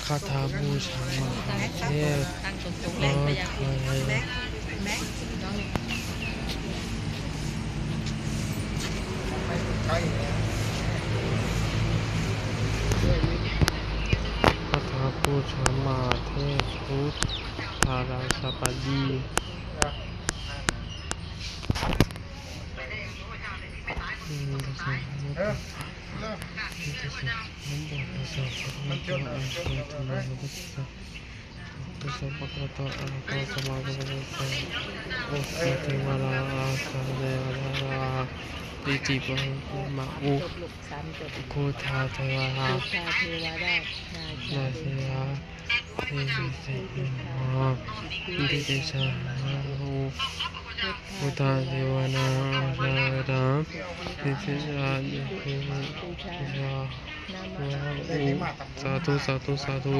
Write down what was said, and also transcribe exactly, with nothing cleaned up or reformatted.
คาถาบูชามหาเทพ ตั้งตรงๆ โพธิ์ทายะ คาถาบูชามหาเทพ พุทธาราชปดี Buddhassa bhagavato arahato sammāsambuddhassa. Buddhassa bhagavato arahato sammāsambuddhassa. Buddhassa devā ārākkhā devārājā, itipi ma u. สามจบ Buddhassa devā ārākkhā devārājā, itipi ma u. Buddhassa ma u. Buddhassa devā ārākkhā devārājā, itipi ma u. Sādhu, sādhu, sādhu.